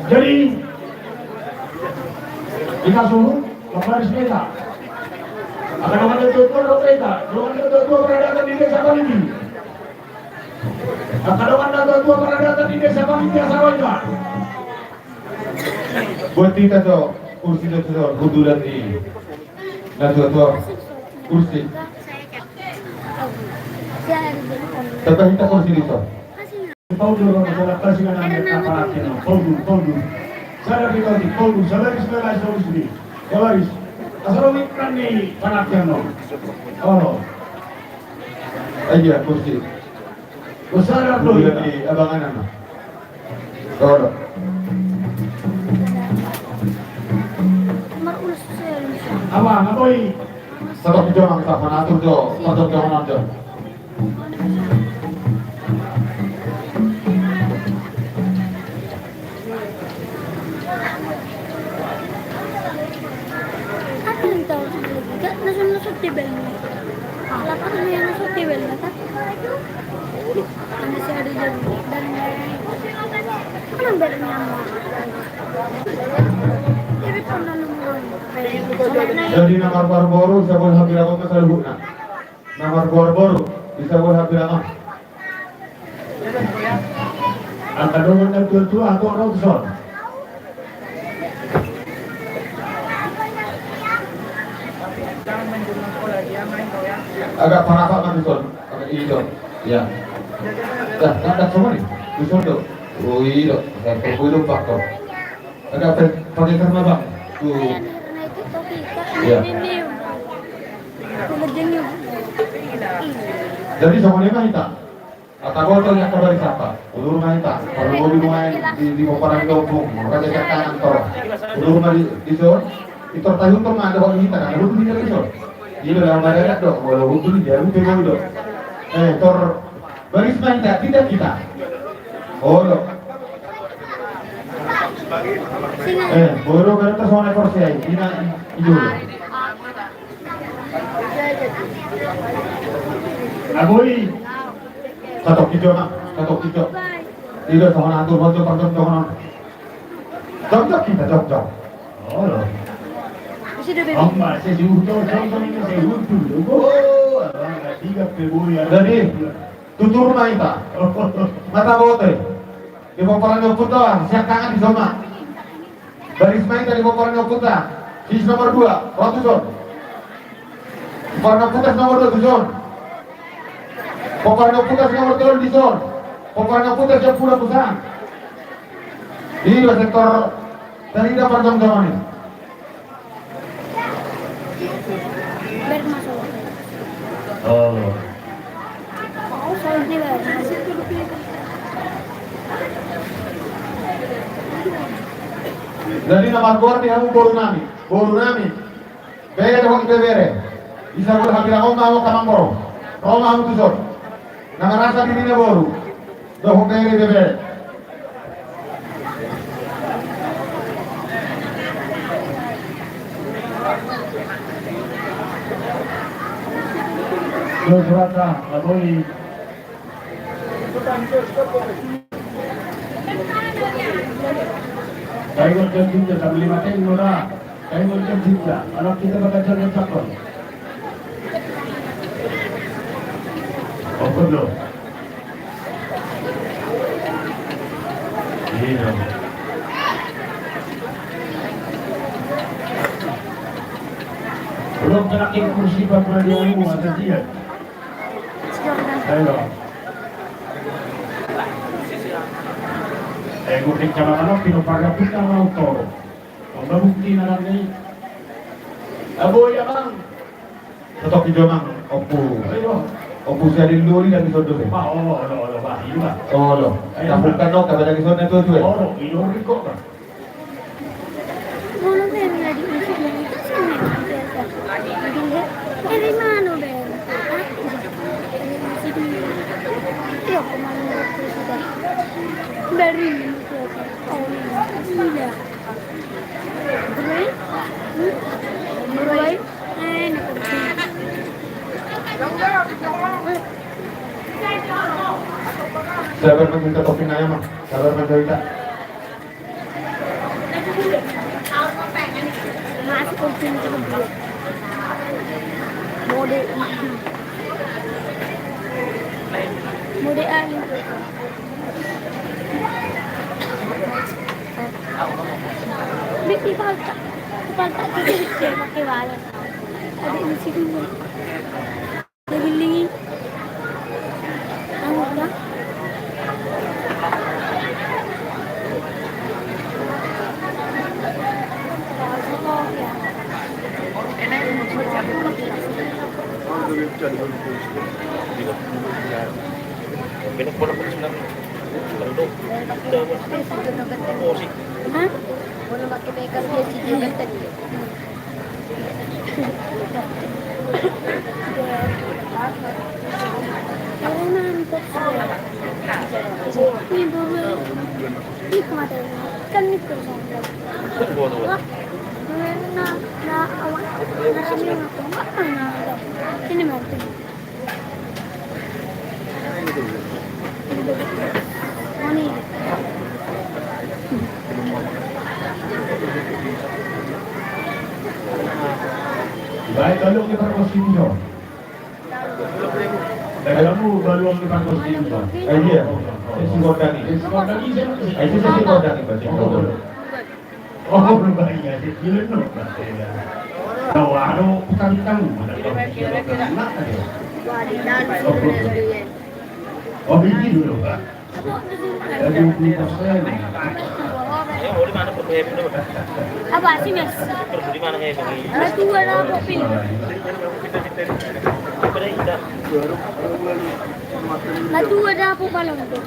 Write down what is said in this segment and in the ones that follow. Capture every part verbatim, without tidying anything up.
Jadi, hita suhut, lam baris ma hita. Angka dongan natuatua, ro hita. Dongan natuatua paradaton di Desa Pangidi. Angka dongan natuatua paradaton di Desa Pangidi, asa ro hita. Buat hita so, kursi so, so, hundulan ni natuatua. Kursi. Tambah hita kursi di so. Paudur, ro masalah pasingan, angka paradaton. Paudur, paudur. Sada di kau di paudur, sabaris, sabaris, sabaris di. Sabaris. Asa ro mikran ni paradaton. Olo. Aja kursi. Besar tu. Iya, di abangan ama. Olo. Apa, apa i? Satok jo, angka panatur jo, satok jo, satok jo. Apa yang tahu sebelum? Enggak, langsung, langsung tebel. Lapangan yang langsung tebel, kan? Masih ada jam dan lain-lain. Kan hampir nyamuk. Jadi pernah nunggu. Jadi na marboru-boru, siapa yang hampir apa, Mas, ada hutna? Na marboru-boru, bisa buat hampir apa? Angka dongan natuatua, angka ro tu son. Agak parapat ma tu son. Agak i do. Ya. Dah, dah, dah, semua ni. Tu son do. Oh, i do. Saya perlu lupa kau. Agak pe-, pakai karena bang. Tu. Iya. Jadi songon i ma hita. Asa boto ni angka baris apa? Udur ma hita. Parlu bobi ma di, di pomparan ni ompung. Raja sian kanan tor. Udur ma di, di son. Itor tahu tor ma ada hita kan. Udur hita di son. Ido lah madadak do. Walau udur di jarum pe do. Eh, tor. Baris ma hita, tidak kita. Olo. Eh, boru kada tersona korsi ai. Ina, ijo. Aboi. Satok ijo, Mak. Satok ijo. Ido, songon atur, bojo, pardon, songon. Jok, jok, kita, jok, jok. Olo. Amma, saya diutur, jok, jok, ini saya utur. Oh, abang, tiga pe boya. Jadi, Tutur ma hita. Mata bote. Di pomparan ni ompunta, sian kanan di son ma. Baris ma hita di pomparan ni ompunta. Sis nomor dua, ro tu son. Pomparan ni ompunta nomor dua tu son. Pomparan ni ompunta nomor tolu di son. Pomparan ni ompunta sian pulo pusat. Di dua sektor tadi dapat jam-jam ini. Ber masuk. Oh. Jadi na margoar di hamu boru nami, boru nami. Bere dohot ibebere. Bisa boru habilangon ma hamu angka amangboru. Ro ma hamu tu son. Na marasa dirina boru. Dohot bere, bere. Dohot rata, laboi. Taingot jam tiga, jam lima teng, mura. Taingot jam tiga, anak kita bakal jalan cakon. Oke, bro. Iya. Belum terakhir kursi Pak Pradiamu, ada dia. Ayo. Eh, gue kecamatan Opi, lo pada putar motor. Pembangunan ada nih. Abo ya, Bang. Totok ijo, Mang, ompu. Ayo. Ompu Sari Loli dagison dope. Bah, olo, olo, olo, bah, i do, bah. Olo. Ayo, bah. Tabuka no, kaba dagison na tuatua. Olo, i do riko, bah. Molo pe na di isi dari itu sini biasa. Jadi, eh, di mana be? Ah, di sini. Iya, kemana itu sudah? Dari ini, oh, gila. Bermain? Hmm? Bermain? Eh, nak bermain. Sabar, Bang, minta topping ayam, Bang. Sabar, Bang, minta. Masuk ke sini, ke sini. Mode. Mode anu. Di, di palta. Di palta, di, di, di, pakai balon. Ada di sini. Daging. Anu, apa? Hah? Ini mati. Baik, balung di parpos i, jo. Baik, balung di parpos i, jo. Eh, iya. Eh, si Gordani. Eh, si Gordani, si Gordani. Oh, belum bayar, sih. Belum, belum. Tahu, anu, bukan tahu, mana tahu, dia orang kena, dia. Oh, ini dulu, Pak. Ada dua puluh persen. Apa sih, Mas? Ada dua lah, kopi. Ada dua dah, apa, balon tuh?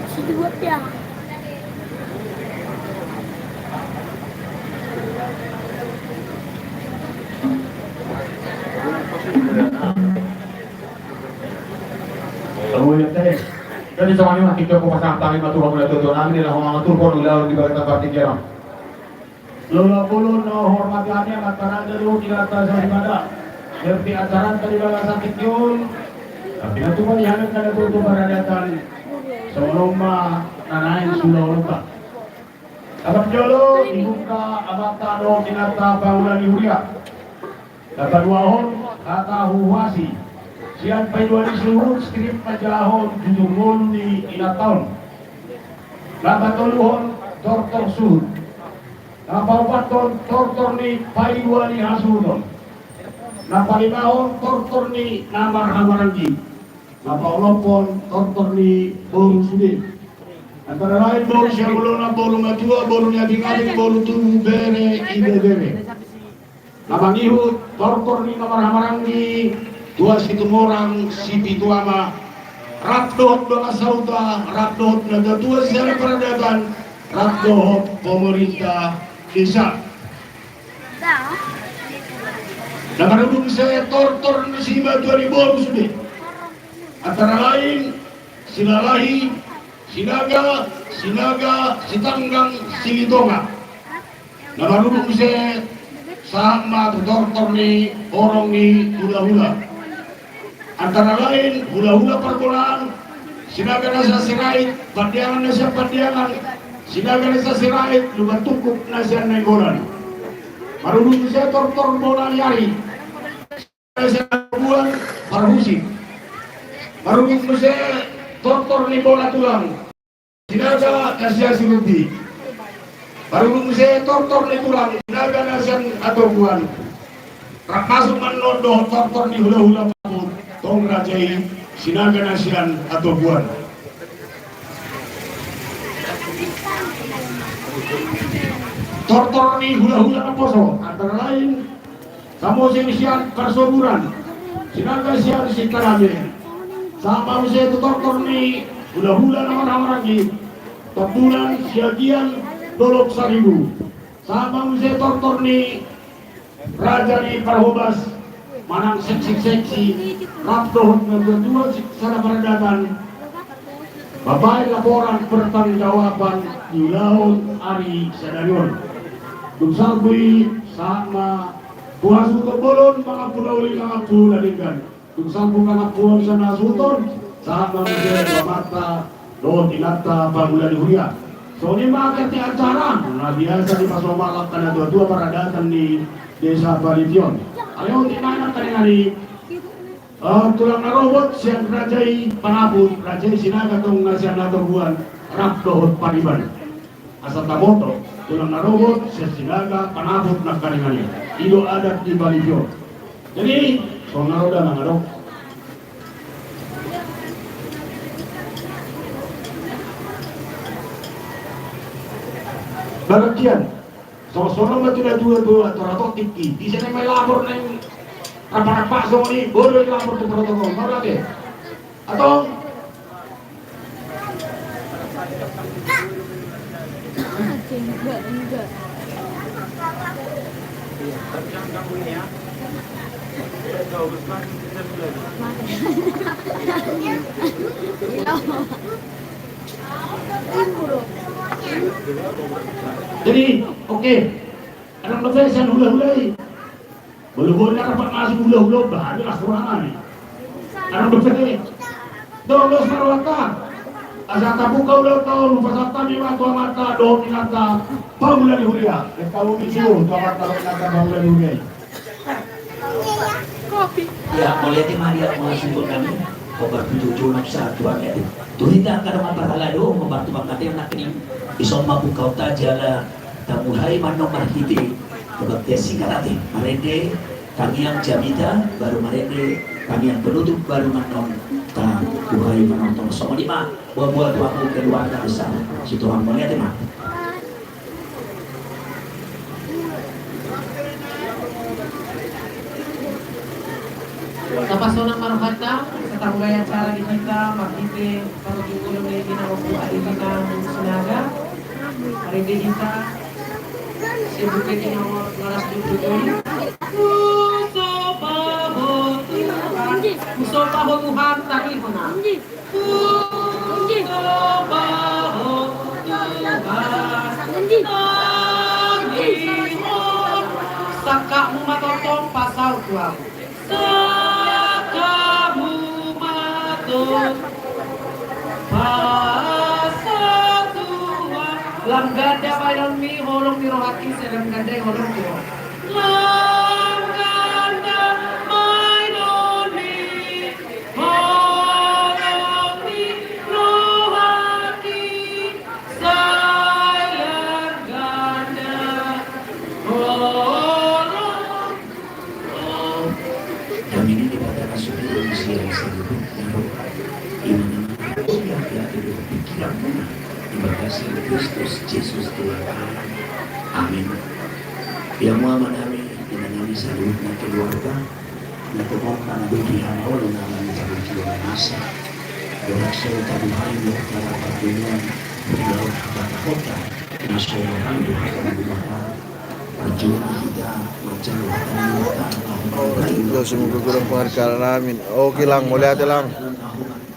Si dua piang. Jadi songon i ma, tingki on hupasahat hami ma tu hamuna tutu nami, di na homa ma turpuk ulaon di bagasan partingkian on. Lola bolon na hormati hami, amanta raja dohot inanta soripada. Berarti acaranta di bagasan tingki on, tapi na tupa di hami na tutu paradatan. Songon on ma na naeng sulaonta. Sabar jolo, dibuka amanta dohot inanta pangula ni huria. Na paduahon, hata huhuasi. Sian paidua ni suhut, strip manjahahon jujur ngolu ni inanta on. Na patoluhon, tortor suhut. Na paopathon, tortor ni paidua ni hasuhuton. Na palimahon, tortor ni na marhahamaranggi. Na paonomhon, tortor ni boru sude. Antara lain boru siambolona, boru matua, boru ni abingabing, boru tubu, bere, ibebere. Na mangihut, tortor ni na marhahamaranggi, tua Situmorang, Sipitu Ama, rap dohot dongan sahuta, rap dohot na tatua sian paradatan, rap dohot pemerintah desa. Na marudung se tortor ni simatua ni boru sude. Antara lain, Silalahi, Sinaga, Sinaga, Sitanggang, Silitonga. Na marudung se Sahat ma tu tortor ni horong ni hulahula. Antara lain hulahula parbolaan, Sinaga na sian Sirait, Pandiangan na sian Pandiangan, Sinaga na sian Sirait, Lumban Tungkup na sian Nainggolan. Marhubung muse tortor bola ni ari, na sian Buan, Parhusip. Marhubung muse tortor ni bola tulang, Sinaga na sian Sirubi. Marhubung muse tortor ni tulang, Sinaga na sian Hatobuan. Rap masuk ma annon dohot tortor ni hulahula panabut, tong raja i, Sinaga na sian Hatobuan. Tortor ni hulahula naposo, antara lain, Samosir sian Parsoburan, Sinaga sian Sintarame. Sahat ma muse tu tortor ni hulahula na marhahamaranggi, Tambulan Siagian Dolok Saribu. Sahat ma muse tortor ni raja ni Parhobas manang seksi-seksi, rap dohot natuatua sada paradatan, mambahen laporan pertanggungjawaban di ulaon ari sadari on. Dung salpu i, sahat ma tu hasuhuton bolon, mangampu na uli, mangampu na denggan. Dung salpu pangampuon sian hasuhuton, sahat ma muse tu amanta dohot inanta pangula ni huria. Songon i ma ate acara na biasa dipasomba angka natuatua paradatan ni desa Balition. Alai on inna nangkaningan i, eh, tulang na robot sian raja i panabut, raja i Sinaga tong na sian Hatobuan, rap dohot pariban. Asa taboto, tulang na robot sian Sinaga panabut nangkaningan i. I do adat di Balition. Jadi songon na ro da mangadok. Bagantian. Songon songon ma tu natuatua, tor atau tingki. Di sana ma lapor nang rampa-rampa songon i, bodo i lapor tu protokol. Mau lagi? Atau Jadi, oke. Adong dope sian hulahula i. Molo boi na rap masuk hulahula, baru lah kurang ani. Adong dope. Dolos ma rohanta. Asa tabuka ulaonta on, hupasahat hami ma tu amanta dohot inanta pangula ni huria. Dengka bumi suhut tu amanta dohot inanta pangula ni huria i. Ia, mauliate ma di hamu hasuhuton nami. Hombar tu jolo, sahat tu hami ate. Tu hita angka dongan parhalado, hombar tu panganteon nangkining. Dison ma bukaonta jala tamulai ma annon marhite panghataion singkat ate. Marende tangiang jamita, baru marende tangiang penutup, baru ma annon tamulai ma annon. Songon i ma, buat-buat waktu keluarga besar Sitorang. Mauliate ma. Tapasonang ma rohanta, asa tamulai acara di hita marhite parjolo ni ginawo tu ari hita Sinaga. Ari di hita sibuke ginawo laras jujur. Husomba ho Tuhan, husomba ho Tuhan, tangihon. Sangkapmu ma tongtong pasaut tu ahu. Sangkapmu ma tongtong pasaut tu ahu. Lam ganda baenonmi holong ni rohangki, sai lam ganda i holong ni roha. Lam ganda baenonmi. Holong ni rohangki, sai lam ganda. Holong. Damina ni Debata na sumurung sian saluhut na roha. Ima na mangarusi hatihatimuna, pikiranmuna di bagasan Kristus Jesus Tuhan. Amin. Ia ma, Amanami, Inanami, saluhutna keluarga. Na tongon pangadopi hami olo na manjalo jolo na masa. Dohot so tabuhai dohot na pardomuan. Dohot hata-hata na so rohani dohot na di mata. Parjolo hita manjalo hata ni mata. Hita sumungkul kurang penghargaan. Amin. Oke, Lang, mauliate, Lang.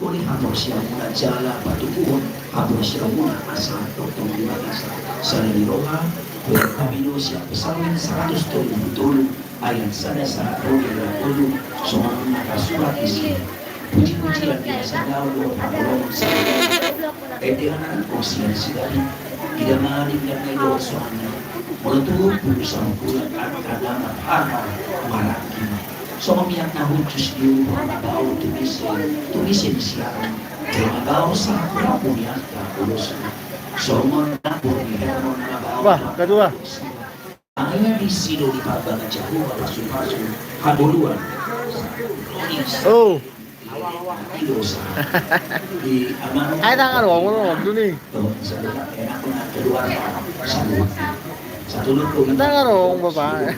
Tuli haporseaonmuna jala patubuhon haporseaonmuna asa tongtong di bagasan sada ni roha. Hurang hami do sian Psalmen saratus tolu pulu tolu, ayat sada sahat ro di ayat tolu, songon on na tarsurat disi. Puji-pujian di hasa Daud dohot hamaolongan sian Tuhan. Ende anakku sian si Daud, ida ma denggan na i dohot sorangan. Molo tubu sahukulan angka na marhaha maranggi. Songon miak na hushus di ulu Holan Abaol tu mise, tu mise ni siamun. Holan Abaol sahat rambu ni angka ulosna. Songon rambu ni Hermon Abaol. Wah, ketua. Anggo disi do diparbangga Jahowa pasu-pasu hangoluan. Oh. Ai tangan dong, ngomong dulu nih. Tangan dong, Bapak.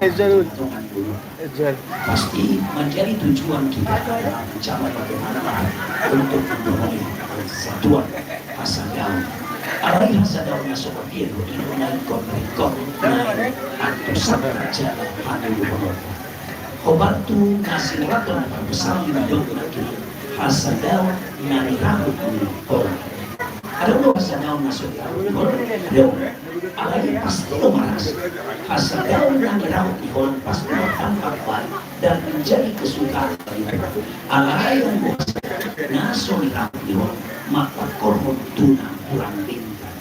Ejar. Ejar. Pasti menjadi tujuan kita adalah mencapai bagaimana untuk memperoleh persatuan hasa Daud. Alai hasa Daud na songon dia do i do na ingkon ringkot na antusan raja na hangoluhon. Hombar tu na sinurat na parbesar di dok na kiri, hasa Daud na nirahut ni Holan. Adong do hasa Daud na so nirahut ni Holan? Adong. Alai pasti do maras. Hasa Daud na nirahut ni Holan pasti do tampak baik dan menjadi kesukaan bagi Tuhan. Alai adong do hasa Daud na so nirahut ni Holan, maka korhon tu na hurang denggan.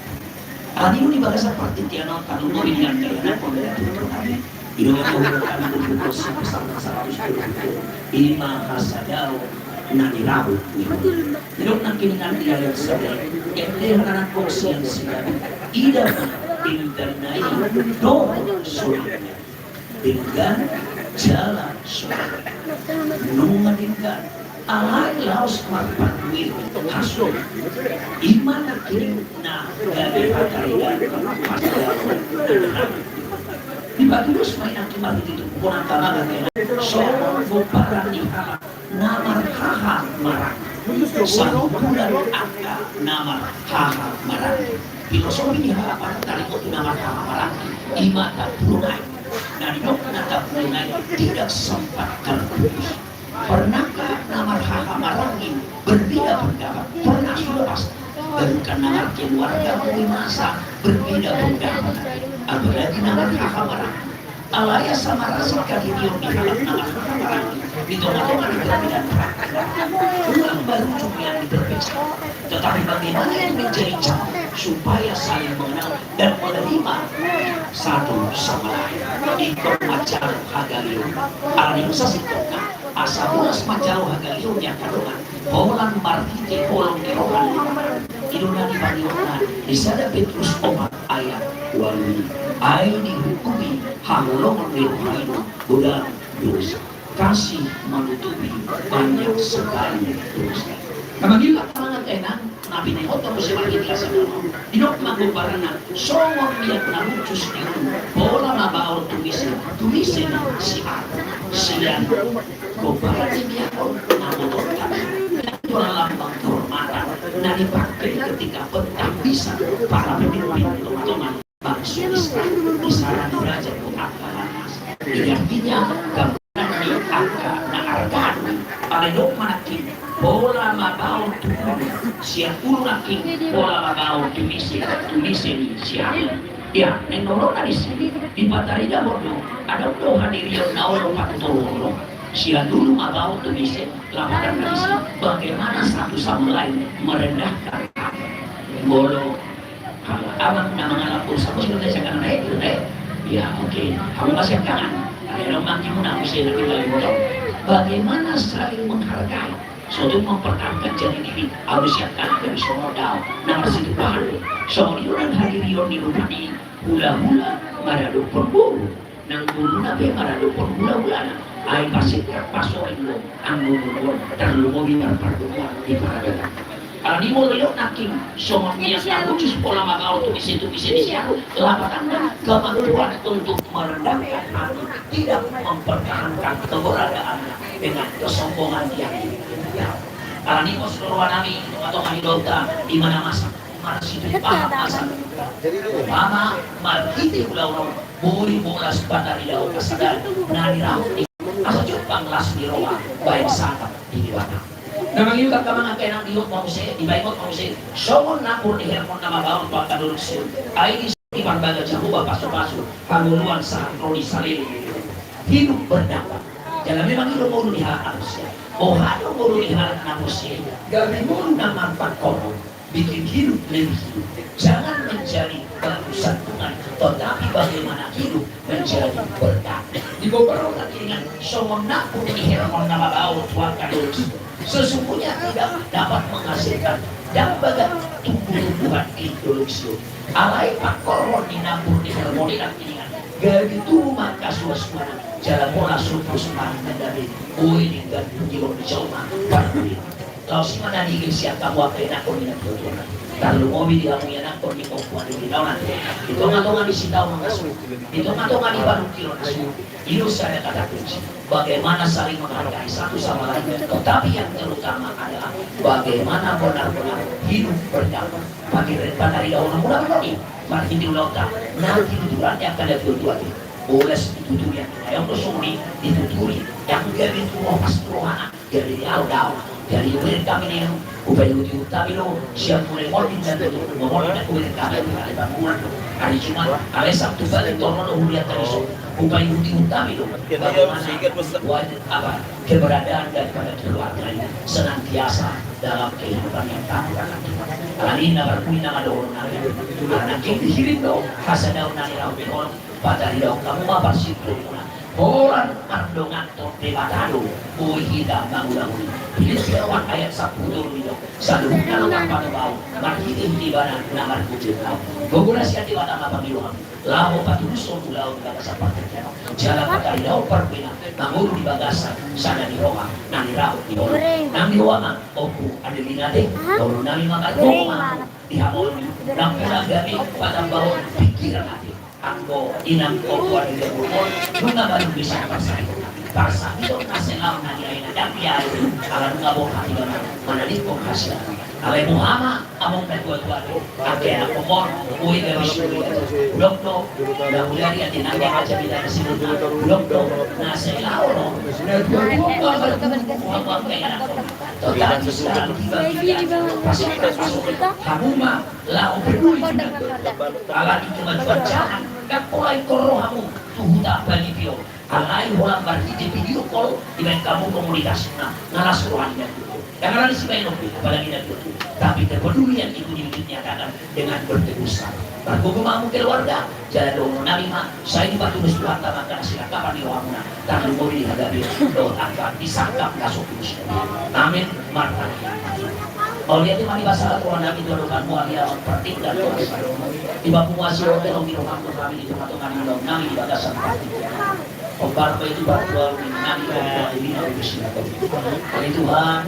Alani i do di bagasan partingkian on, tano mori di angka ianakkon, di angka ianakkon. I do na hurang hami do huhut sian Psalmen saratus tolu pulu tolu. I ma hasa Daud na nirahut ni Holan. Didok nangkiningan di ayat sada i, ende anakku sian si Daud, ida ma denggan na i dohot sorangan. Denggan jala sorangan. Nunga denggan, alai laos marpatuduhon hasoman. I ma nangkining na gabe hataridan. Dipatudos ma i nangkin marhite tu bona tanaga kena songon gomparan ni halak na marhaha maranggi. Sahukulan angka na marhaha maranggi. Filosofi ni halak Batak taringot tu na marhaha maranggi, i ma tambulon aek. Na nidok na tambulon aek tidak sempat terputus. Pernahkah na marhaha maranggi berbeda pendapat? Pernah, sudah pasti. Bahkan na markeluarga mungkin masa berbeda pendapat. Apalagi na marhaha maranggi. Alai asa marasingkat hirion ni halak na marhaha maranggi di tonga-tonga ni perbedaan. Ulang berujung yang diperpecah. Tetapi bagaimana itu menjadi cara supaya saling mengenal dan menerima satu sama lain? Ingkon manjalo hagaleon. Alani i do sasintongna, asa horas manjalo hagaleon ni angka dongan, holan marhite holong ni roha ni Tuhan. I do na dipangido di sada Petrus opat ayat ualu i. Ai dihukumi haholongon ni roha i do godang dosa. Kasih menutupi banyak sekali dosa. Na mangilak mangan enang. Na pinaingot muse marhite hasa Daud on. Didok ma gomparanna, songon miak na hushus di ulu Holan Abaol tu mise, tu mise ni siamun. Sian gomparan ni miak on na botorkan, miak on lambang kehormatan na dipakai ketika pentakbisan para pemimpin di tonga-tonga bangso Israel, di sana di raja kota Damaskus. Jadi artinya, gambaran ni angka na arga. Alai didok ma nangkin, pola mabaol tu ulu, sian ulu nangkin pola mabaol tu mise, tu mise ni siamun. Ia, naeng na ro na disi, dipataridahon do, adong do hadirion na olo patutoruhon. Sian ulu mabaol tu mise, lapatanna disi, bagaimana satu sama lain merendahkan hati. Molo Amang na mangalap pulsa, bos, lu tanya siangkangan, eh, gitu, eh. Ya, oke. Hamu ma siangkangan. Ada dong manggimuna, muse na tinggal di motor. Bagaimana saling menghargai? Sotung mempertahankan jati diri. Hamu siangkangan, dari songon dao. Na marsitupahan. Songon i do nang hadirion ni rupani. Hula-hula, maradophon boru. Nang boruna pe maradophon hula-hulana. Ai pasingkat pasoring do anggo boru on, tarlumobi marpardomuan di paradaton. Alani molo didok nangkin songon miak na hushus pola mabaol tu mise, tu mise ni siamun, lapatanna kemampuan untuk merendahkan hati, tidak mempertahankan keberadaannya dengan kesombongan yang dimiliki. Alani molo sian rohanami, tonga-tonga ni daonta, di mana masa marsitupa masa. Umpama marhite ulaon on, boi bolas pataridahon hasadaon na nirahut ni, asa jumpang las ni roha baen sangap di Debata. Na mangihuthon angka amang, angka inang, ihut ma muse, dipaingot ma muse, songon nampur ni Hermon na mabaon tu angka dolok si on. Ai disi diparbaga Jahowa pasupasu, hangoluan sahat ro di saleleng ni lelengna. Hidup berdampak. Jala memang i do ngolu ni halak na porsea. Boha do ngolu ni halak na porsea? Gabe ngolu na marpangkorhon, bikin hidup lebih hidup. Jangan menjadi batu sandungan, tetapi bagaimana hidup menjadi berkat. Di bagasan on, angka inang, songon nampur ni Hermon na mabaon tu angka dolok si on. Sesungguhnya tidak dapat menghasilkan, ndang bagas tumbuh-tumbuhan di dolok si on. Alai pangkorhon ni nampur ni Hermon i, angka inang, gabe tubu ma angka suasana, jala pola surplus ma angka na gabe. Boi denggan pujionmuna, Tuhan. Laos i ma na diingot sian hamu angka ianakhon ni natuatua. Tarlumobi di hamu ianakhon ni Ompu Ade Gunawan. Di tongatonga ni sitaonon na so, di tongatonga ni parungkilon na so, i do sada kata kunci. Bagaimana saling menghargai satu sama lain. Tetapi yang terutama adalah bagaimana benar-benar hidup berdampak. Pagi re-, pataridahononmuna ma i, marhite ulaonta na tinuturi angka natuatua i. Bolas dituturi angka na adong do songon i, dituturi angka gabe tu roha, pas tu rohana. Jadi, au dao. Jadi, ubereng hami, Nenu, hupaihutihut hami do sian mulai monding na tutu, momonding na ubereng hami, ari Panggulan do, ari Jumat, alai Sabtu Baru torop do huria tariso, hupaihutihut hami do bagaimana, wajib apa, keberadaan daripada keluarga ini senantiasa dalam kehidupan yang tangguh dan tangguh. Alani na parpudi nama dohononnami, alana dihirim do hasadaon na nirahut ni holong. Pataridahon hamu ma parsingkopmuna. Holan mardongan tu Debata do boi hita mangulahon i. Pilippi opat ayat sampulu tolu i do, saluhutna do marpatupaon marhitehite Ibana na marhite. Gogo na sian Debata ma pangidoan laho patulushon ulaon di bagasan partingkian on. Jala pataridahon parbuena mangolu di bagasan sada ni roha na nirahut ni holong. Nang di roha ma, Ompu Adelina ate, dohononnami ma, margogo ma hamu di hamu on, nampuna gabe patambahon pikiran ate. Anggo inang, Ompu Adelina, nunga malum bisa parsahit. Parsahit on na selaon na niaina, ndang diae, ala nunga boi hatiha manadingkon hasiangan. Alai boha ma, amang natuatua, angka ianakhon, boi gabe sumuli. Bulok do na hulari ate, nang dia kaca bida na sumuli. Bulok do na selaon on. Natuatua, angka ianakhon. Tetapi sekarang tiba-tiba, pasupasu, hamu ma laho peduli. Alani kemajuan jalan, ndang pola ingkon ro hamu tu huta Panipi on. Alai holan marhite video call dibaen hamu komunitasmuna, na las roha ni natuatua. Ndang alani sibaenon be, apalagi natuatua. Tapi kepedulian itu diwujud nyatakan dengan bertegusan. Margogo ma hamu keluarga, jala dohononnami ma, sai dipatulus Tuhanta ma angka na sinangkapan ni rohamuna, tarlumobi di hagabeon dohot angka di sangkap na so tulus. Amin. Martangiang. Mauliate ma di bagasan rohanami tu adopanmu, ala ni partingkian on. Dipapungu asi roha ni roham tu hami di tongatonga ni ulaonnami di bagasan partingkian. Hombar ma i tu partuaon ni inanami, hombar ma i tu partuaon ni inanami. Ale Tuhan,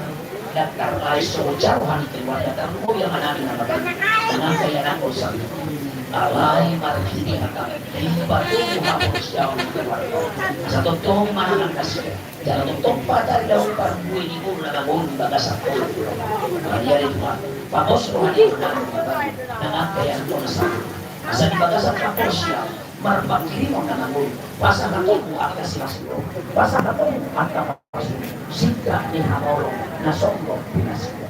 ndang tarlae so jaha roha ni keluarga, tarlumobi amanami na marhaha, nang angka ianakhon saluhutna. Alai marhite hatamu, dipatubu haporseaon ni keluarga. Asa tongtong manangan nasida. Jala tongtong pataridahon parbue ni ngolu na mangolu di bagasan ngolu. Marhite Tuhan, papos roha ni amanami na marhaha, nang angka ianakhon saluhutna. Asa di bagasan haporseaon, marpanghirimon na mangolu, pasahatonmu angka silas ni roha, pasahatonmu angka pasupasu, sindak ni hamaolon na songgop di nasida.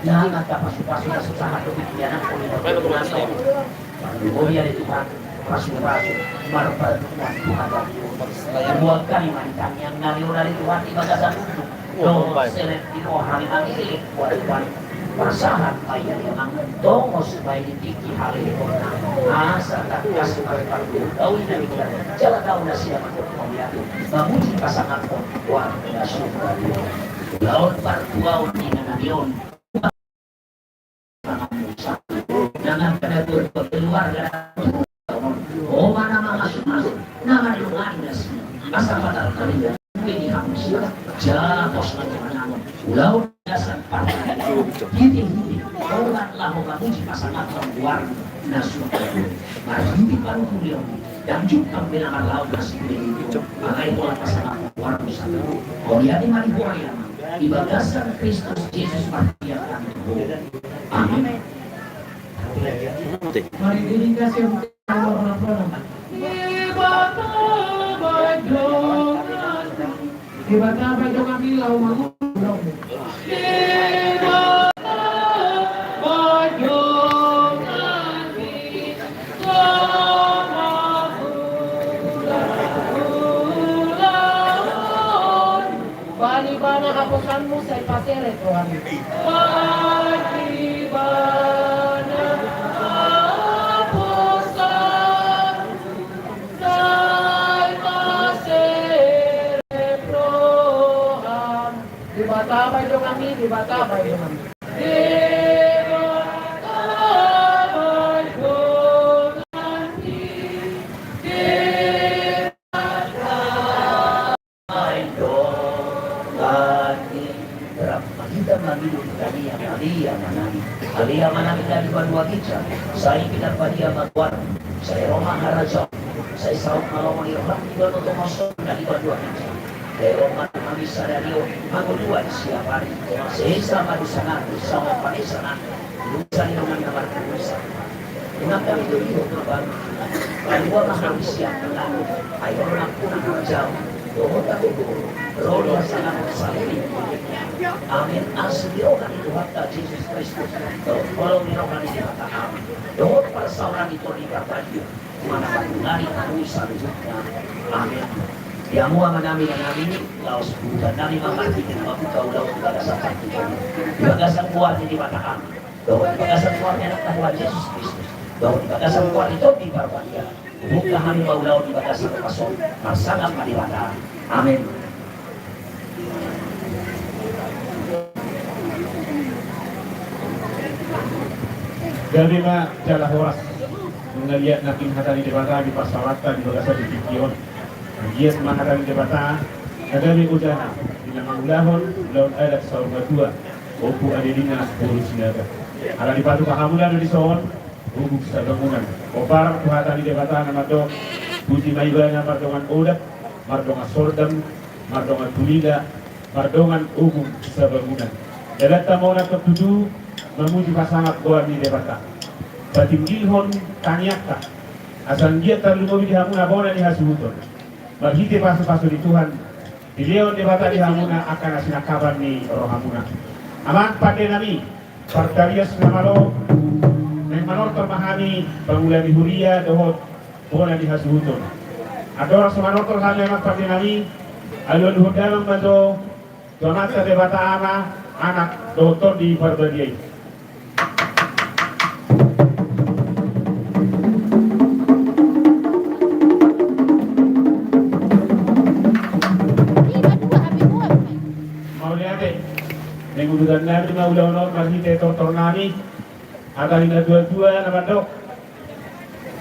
Nang angka pasupasu na so sahat tu ianakhon i, parlumobi ale Tuhan, pasupasu, marpaduan tu hagabeon. Buat hami ma di tangiang nami on ale Tuhan di bagasan unduk dohot selep ni roha ni mangiring buat Tuhan. Pasahat ma i ale Amang, tongos ma i di tingki halehononna, asa tangkas ma i parbue, tau i na ninggal, jala tau nasida mangolu mauliate, mamuji pasangaphon goarmu na surga. Ulaon partuaon ni inanami on, nang angka na keluarga, Ho ma na mangasuasu, na mandongani nasida. Asa patar hami ma bue ni haporseaon, jala pos ma tu hamu ulaon bagasan partingkian on. Hite-hite holan laho mamuji pasangaphon goarmu na surga. Marhite parungkilonmu, ndang jumpa be na marlaok nasida i. Alai holan pasangaphon goarmu saluhut. Mauliate ma di Ho ale Amang, di bagasan Kristus Jesus marhite hami tu Ho. Amin. Mari dikasih Debata baen donganmi. Debata baen donganmi laho mangolu. Ibana haposanmu sai paseret roham. Ibana haposanmu sai paseret roham. Debata baen donganmi, Debata baen donganmi. Debata baen donganmi. Debata baen donganmi. Rap ma hita mangido di Maria, Maria Amanami. Ale Amanami na di banua ginjang, sai pinarbadia ma goarmu, sai ro ma harajaonmu, sai saut ma lomo ni roham di banua tonga on songon na di banua ginjang. Sai ro ma tu hami sadari on hangoluan siapari. Sesa ma dosanami songon panesanami dosa ni dongan na mardosa. Unang hami togihon ma Bamu. Palua ma hami sian halak. Ai Ho do nampuna harajaon, dohot hagogoon, ro di hasangapon saleleng ni lelengna. Amen. Asi ni roha ni Tuhanta Jesus Kristus, dohot holong ni roha ni Debata Ama, dohot parsaoran ni Tondi Parbadia, manang mandungani hamu saluhutna. Amen. Di hamu amanami, inanami, laos huhut hami ma marhite na mambuka ulaon di bagasan partingkian on, di bagasan goar ni Debata Ama, dohot di bagasan goar ni Anakna Tuhan Jesus Kristus, dohot di bagasan goar ni Tondi Parbadia, hubuka hami ma ulaon di bagasan ombas on, marsangap ma Debata. Amen. Gabe ma jala horas mangaliat nangkin hata ni Debata di parsaoranta di bagasan tingki on. Manggiat ma hata ni Debata na gabe ojana di na mangulahon ulaon adat saur matua, Ompu Adelina boru Sinaga. Ala dipatupa hamu do dison, ogung sabangunan. Hombar tu hata ni Debata na mandok: Puji ma Ibana mardongan odak, mardongan sordam, mardongan tulila, mardongan ogung sabangunan. Dalanta ma on antong tutu mamuji pasangap goar ni Debata, patinggilhon tangiangta, asa anggiat tarlumobi di hamuna bona ni hasuhuton, marhite pasupasu ni Tuhan, dilehon Debata di hamuna angka na sinangkapan ni rohamuna. Amang pandenami, partalias na malo, naeng manortor ma hami pangula ni huria dohot bona ni hasuhuton. Andorang so manortor hami, amang pandenami, alualuhon damang ma jo tu Amanta Debata Ama, Anak dohot Tondi Parbadia i. Mauliate. Naeng udutan nami ma ulaon on marhite tortor nami, hata ni natuatua na mandok: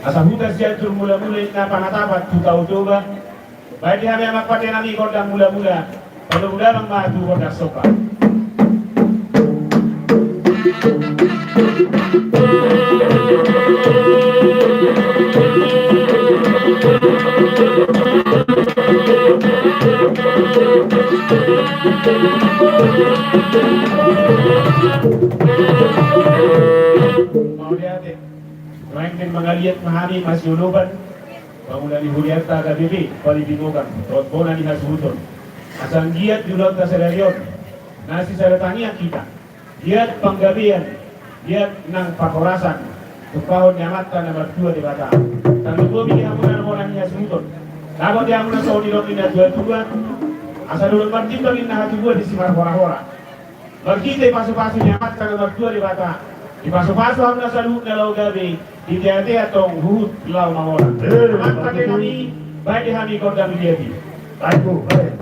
Asa huta Sianjur mulamula inna panatapan tu Tao Toba. Baen di hami, amang pandenami, gondang mulamula. Padomu damang ma tu gondang somba. Mauliate. Naeng mangaliat ma hami masioloban pangula ni hurianta H K B P Pali Bingogang dohot bona ni hasuhuton. Asa anggiat di ulaonta sadari on, na sisada tangiang hita, liat panggabean, liat nang parhorasan tumpahon ni Amanta na martua Debata. Tarlumobi di hamuna na bona ni hasuhuton, dapot di hamuna songon nidok ni natuatua: Asa dolok martimbang inna hatubuan di simarhorahora. Marhite pasupasu ni Amanta na martua Debata, dipasupasu hamuna saluhutna laho gabe, diteatea tong huhut laho mangora. Eh, amang pandenami, baen di hami gondang liat i. Baik, Bu, baik.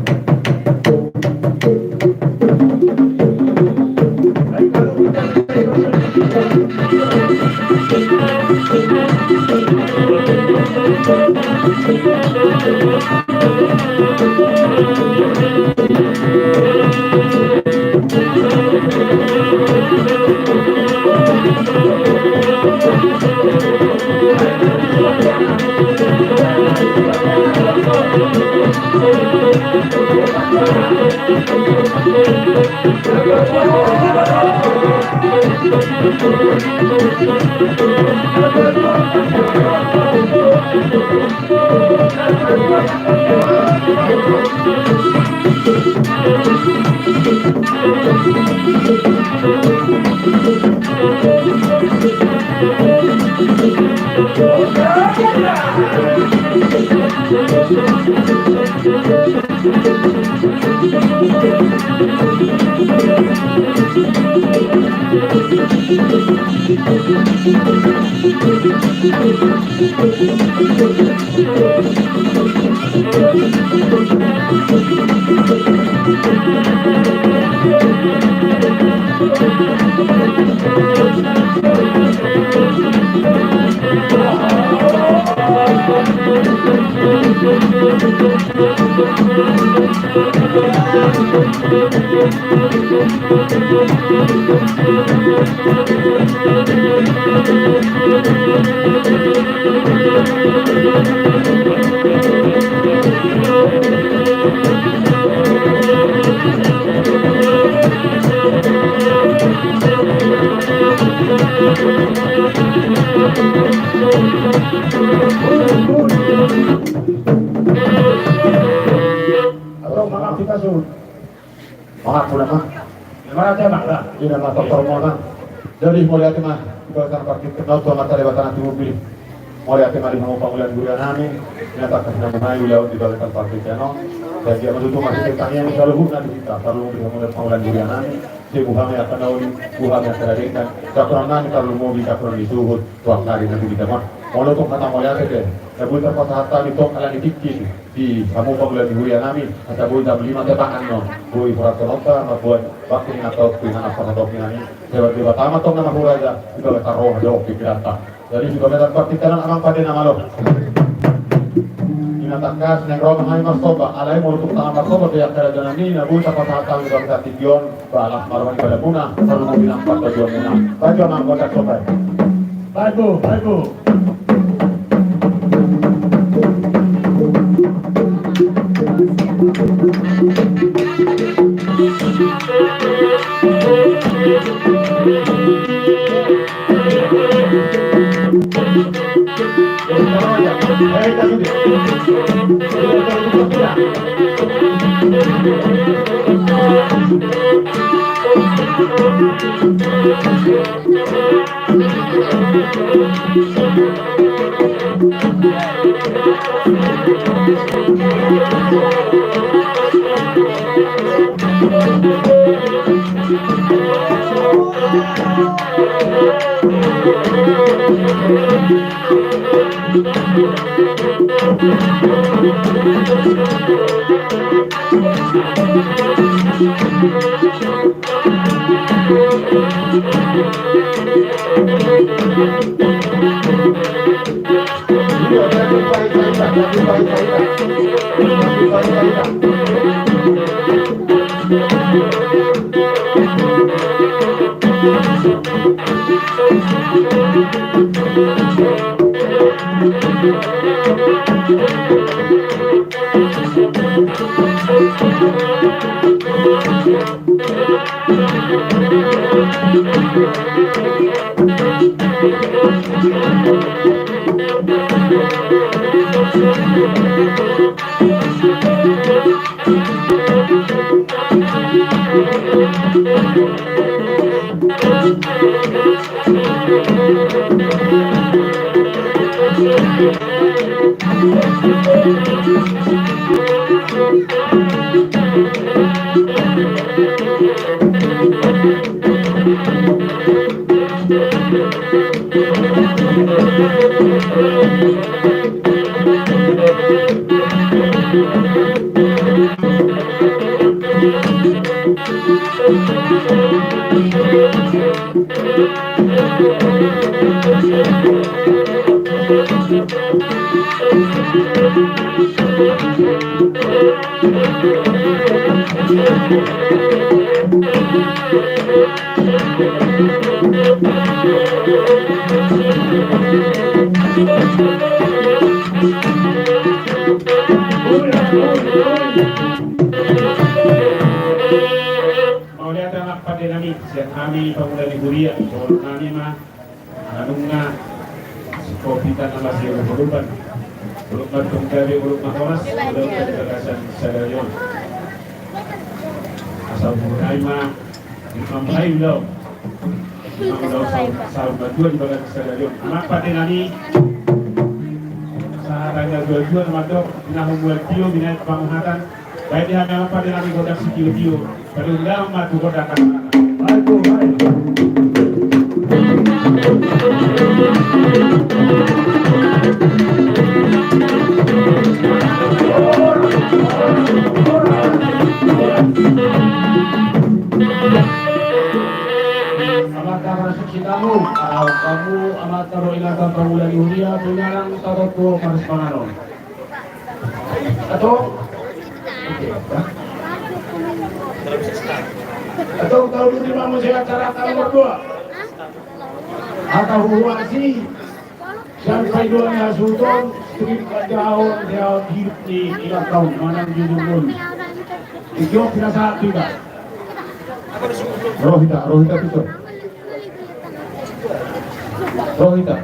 Mangaku nama. Ina ma tortor muna. Jadi mauliate ma di bagasan partingkian on tu Amanta Debata na tumimbil. Mauliate ma di hamu pangula ni huria nami. Ina tangkas na muna i ulaon di bagasan partingkian on. Jadi ia ma tutu marhite tangiang saluhutna di hita, tarlumobi di hamu pangula ni huria nami. Sai boha ma angka na uli, boha ma angka na denggan. Sahat tu nami tarlumobi sahat tu na di suhut. Tu angka ari na uli damot. Molo tung hata mauliate pe. Na boi tarpasahat hami tong ala ni tingki. Di hamu pangula ni huria nami, asa boi jam lima tepahan non, boi huranto nonta mamboan bakti ni angka topi na pasahaton nami. Sebab Debata ma tong na mahuraja, di bagasan roha dohot pingkiranta. Jadi di bagasan partingkian on amang pande na malo. Ina tangkas naeng ro ma hami marsomba, alai molo tung tangan marsomba pe angka raja nami, na boi tapasahat hami di bagasan tingki on, balas ma roha ni badanmuna, tarlumobi nang pantajuanmuna. Baju amang gondang somba i. Baik, Bu, baik, Bu. Mauliate ma pande nami, sian hami pangula ni huria, dohonon nami ma, ala nunga sikopi tana masih hulupan, dolok ma tong gabe, dolok ma horas, dolok ma di bagasan sadari on. Asa umur nami ma, di mambahen do. Di mambahen do saur, saur matua di bagasan sadari on. Amang pande nami, sahat tanggal dua puluh dua na mandok, binahen mual tio, binahen panguhatan, Baen di hami anak pande nami gondang sitio-tio. Pande undang ma tu gondang na manang. Baik, baik. Amanta marasuk sitamu, ah, hamu amanta dohot inanta pangula ni huria, tu na naeng tadokhon tu parsipanganon. Antong? Antong, taulahon ma muse acara ta nomor dua. Hata huhuasi sian paidua ni hasuhuton, strik panjahaon, jahaon hidup ni ulang tahun manang jujur ngolu. Ijo pinasahat tu hita. Ro hita, ro hita tu son. Ro hita.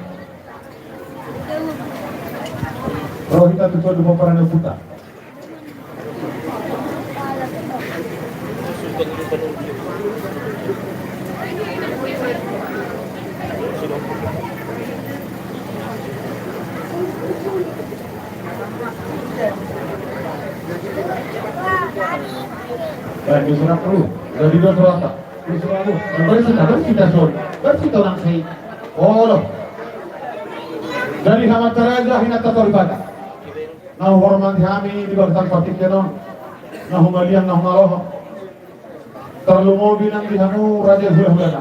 Ro hita tu son, di pomparan ni ompunta. Baik, diserah dulu. Jadi, dia serah tak? Diserah dulu. Baru kita, baru kita, son. Baru kita orang saya. Oh, loh. Jadi, sama cara aja, hina tak terlibat. Na huhormati hami di bagasan partingkian on, na humaliang, na humaloho. Tarlumobi nang di hamu raja hulahulana.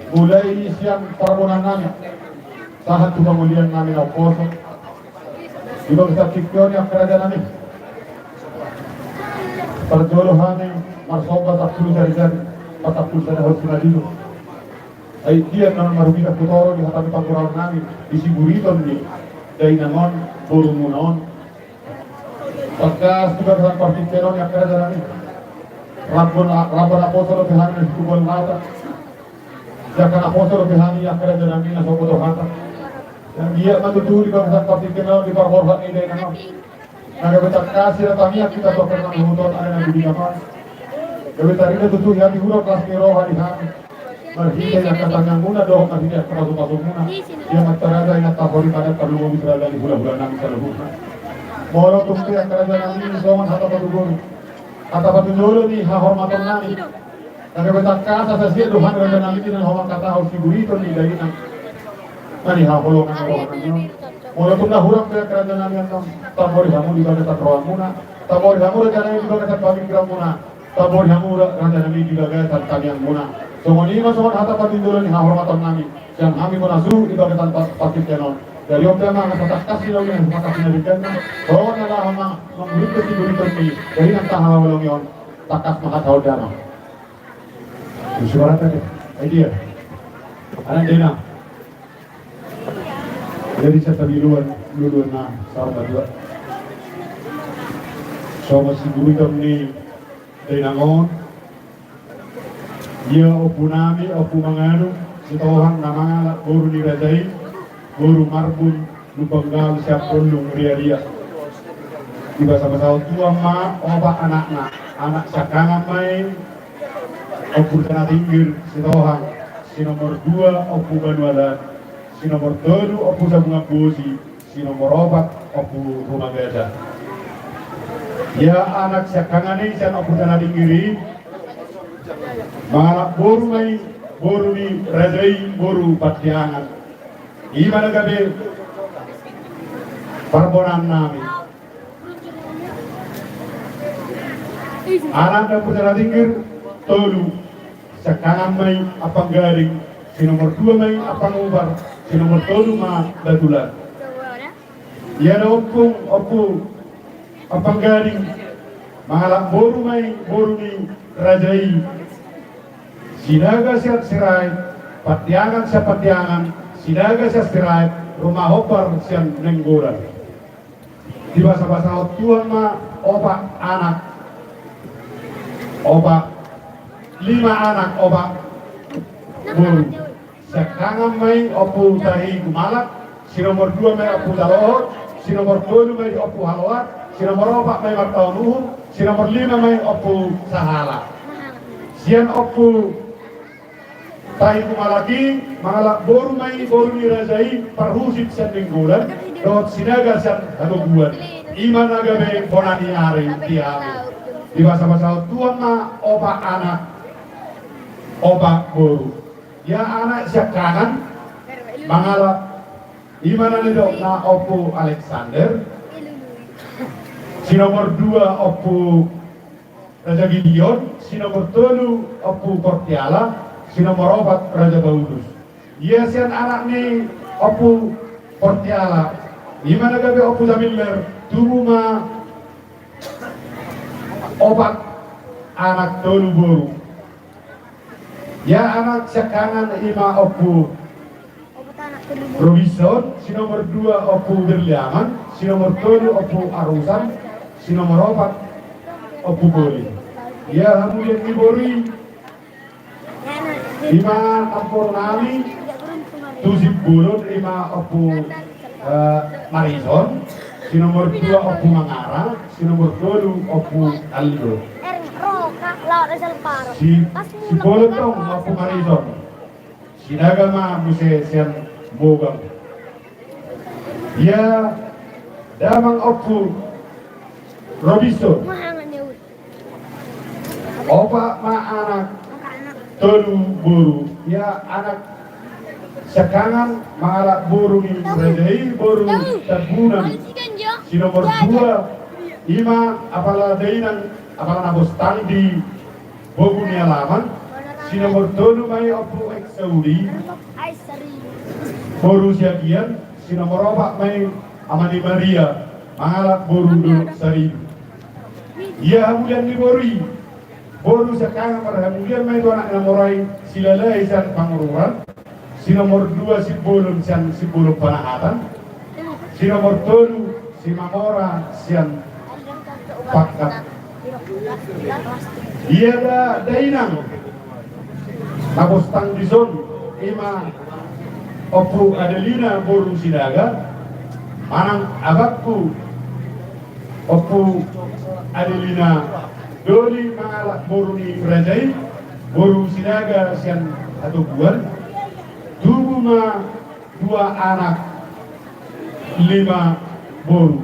Mulai sian parbonahan nami sahat tu pangolian nami na umposo. Di bagasan tingki on, angka raja nami, parjolo hami marsomba sampulu jari-jari, patapul sada hot sinadilu. Ai dia na marhite hutoro di hata ni panggurahon nami di siburiton ni dainang on, borumuna on. Tangkas di bagasan partingkian on, angka raja nami, ramba na, ramba naposo dope hami na situbuan lata. Jaka naposo dope hami, angka raja nami, na so boto hata. Yang dia ma tutu di bagasan partingkian on, di parborhat ni dainang on. Na gabe tangkas i ra tangiang hita tu angka na huhut on, alai na didok hami. Gabe tarida tutu hami, hurang las ni roha di hami. Marhite angka tangiangmuna dohot marhite angka pasupasu muna. Ia ma tarida, ia taho di badan, tarlumobi raja ni hulahula nami saluhutna. Molo tung pe, angka raja nami, songon hata patuduhon, hata patujolo ni hahormaton nami. Na gabe tangkas asa sian do hami raja nami, di na homa hata hau siburiton ni dainang. Na nihaholongan roha nami on. Molo tung na hurang pe, angka raja nami, annon tabori hamu di bagasan rohamuna. Tabori hamu raja nami di bagasan pamingkiranmuna. Tabori hamu ra-, raja nami, di bagasan tangiangmuna. Songon i ma songon hata patujolo ni hahormaton nami. Sian hami bona su di bagasan pa-, partingkian on. Jadi on pe ma, asa tangkas ni laho, asa tangkas ni na denggan. Songon na laho ma-, mangurip ke siburiton ni dainang taha holong i on. Tangkas ma hata on, damang. Suara tadi. Ai dia. Anak dainang. Jadi, satabi luan, luluan na, saur matua. Songon siburiton ni dainang on. Ia ompu nami, Ompu Manganum Sitohang, na mangalap boru ni raja i, boru Marbun, Lumban Gaol, sian Pollung Riaria. Dibasabasahon Tuhan ma opat anakna, anak siangkangan ma i, Ompu Tanatinggir Sitohang, si nomor dua Ompu Banualan, si nomor tolu Ompu Sabungan Bosi, si nomor opat Ompu Rumagada. Ia anak siangkangan i sian Ompu Tanatinggir i, mangalap boru ma i, boru ni raja i, boru Pandiangan. I ma na gabe parbonahan nami. Anak ni Ompu Tanatinggir tolu, siangkangan ma i Ampang Gading, si nomor dua ma i Ampang Ubar, si nomor tolu ma Batulan. Ia na ompung, Ompu Ampang Gading, mangalap boru ma i, boru ni raja i, Sinaga sian Sirait, Pandiangan sian Pandiangan, Sinaga sian Sirait, Rumahombar sian Nainggolan. Dibasabasahon Tuhan ma opat anak, opat, lima anak, opat boru. Siangkangan ma i Ompu Tahi Gumalak, si nomor dua ma i Ompu Talohot, si nomor tolu ma i Ompu Haloat, si nomor opat ma i Martaon Uhum, si nomor lima ma i Ompu Sahala. Sian Ompu Tahi Kumalaki, mangalap boru ma i boru ni raja i, Parhusip sian Nainggolan dohot Sinaga sian Hatoguan. I ma na gabe bona ni ari di hami. Dibasabasahon Tuhan ma opat anak, opat boru. Ia anak siangkangan mangalap, i ma na nidokna Ompu Alexander, si nomor dua Ompu Raja Gideon, si nomor tolu Ompu Portiala, si nomor opat Raja Paulus. Ia sian anak ni Ompu Portiala, i ma na gabe Ompu Jamiller, tubu ma opat anak, tolu boru. Ia anak siangkangan i ma Ompu Robinson, si nomor dua Ompu Berliaman, si nomor tolu Ompu Arusan, si nomor opat Ompu Boli. Ia hamulian ni boru i, i ma namboru nami tu Simbolon, i ma Ompu, eh, Marison, si nomor dua Ompu Mangara, si nomor tolu Ompu Aldo. Si, Simbolon tong Ompu Marison. Sinaga ma muse sian Mogang. Ia damang Ompu Robinson, opat ma anak, tolu boru. Ia anak siangkangan mangalap boru ni raja i, boru Tambunan, si nomor dua i ma apala dainang, apala na bostang di Bogu ni Alaman, si nomor tolu ma i Ompu Aek Sauli, boru Siagian, si nomor opat ma i Ama ni Maria, mangalap boru Dolok Saribu. Ia hamulian ni boru i, boru siangkangan marhamulian ma i tu anak ni na mora i, Silalahi sian Pangururan, si nomor dua Simbolon sian Simbolon Panahatan, si nomor tolu Simamora sian Pangkang. Ia da-, dainang na bostang dison i ma Ompu Adelina boru Sinaga, manang abangku Ompu Adelina Doli mangalap boru ni raja i, boru Sinaga sian Hatoguan, tubu ma dua anak, lima boru.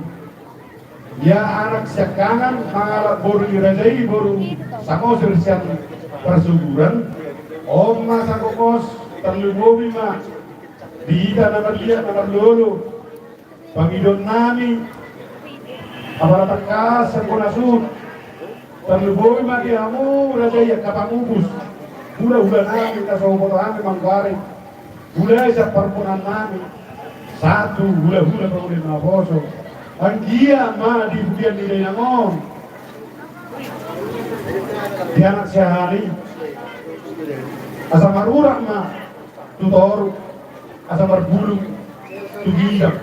Ia anak siangkangan mangalap boru ni raja i, boru Samosir sian Parsuburan. On ma sangkos, tarlumobi ma di hita na marliat na marlolo, pangidoan nami, apala tangkas anggo na sun, tarlumobi ma di hamu raja i angka pamupus, hulahula nami na so huboto hami manggoari, hulahula sian parboruon nami, sahat tu hulahula pangula na poso. Anggiat ma di pudian ni dainang on, di anak siahaan i, asa marurat ma tu toru, asa marbulung tu ginjang.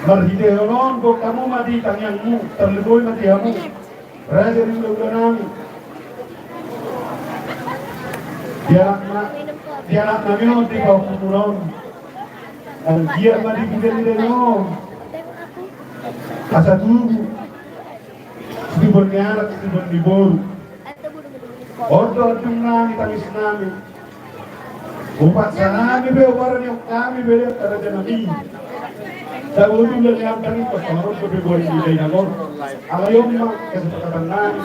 Marhitehon on, gok hamu ma di tangiangmu, tarlumobi ma di hamu raja ni hulahula nami. Di anak na, di anak nami on, di pahompu muna on, anggiat ma di pudian ni dainang on, asa tubu situbuan ni anak, situbuan ni boru. On do andung nami, tangis nami. Hupasahat nami be, huparani hami be, raja nami. Sahat tu bulan ni ampang i, pas pamarok be boru ni dainang on. Alai on ma kesepakatan nami.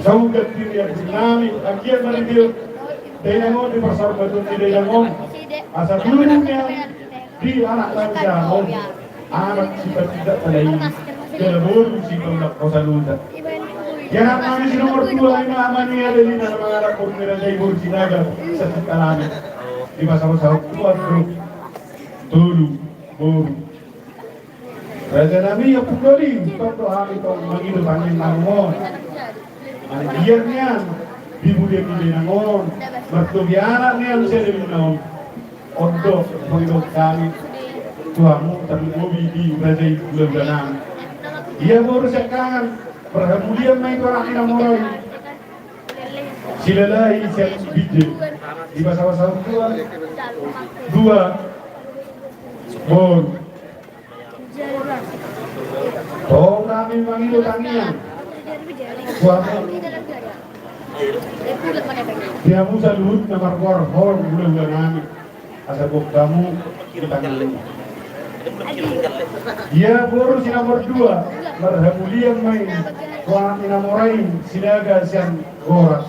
Sahat tu bulan ni ampang nami, anggiat ma di dainang on, di parsaulian ni dainang on, asa tubu nian di anak lansia on, anak sipatindak pala i, jala boru sipaulak hosa lusa. Di anak nami si nomor dua i ma Ama ni Adelina na mangalap boru ni raja i, boru Sinaga sian Singkalangi. Dipasaup-saup Tuhan do tolu boru. Raja nami, Ompu Doli, tong do hami tong mangido tangiang nami on. Anggiat nian di pudian ni dainang on martobi anak nian sian dainang on. On do pangidoan nami tu hamu, tarlumobi di raja i, hulahula nami. Ia boru siangkangan, marhamulian ma i tu anak ni na mora i, Silalahi sian Binjai. Dipasaup-saup Tuhan dua boru. Tong hami mangido tangiang tu hamu, Di hamu saluhut na margoar holong hulahula nami, asa gok hamu di tangan ni. Ia boru si nomor dua, marhamulian ma i tu anak ni na mora i, Sinaga sian Gorat.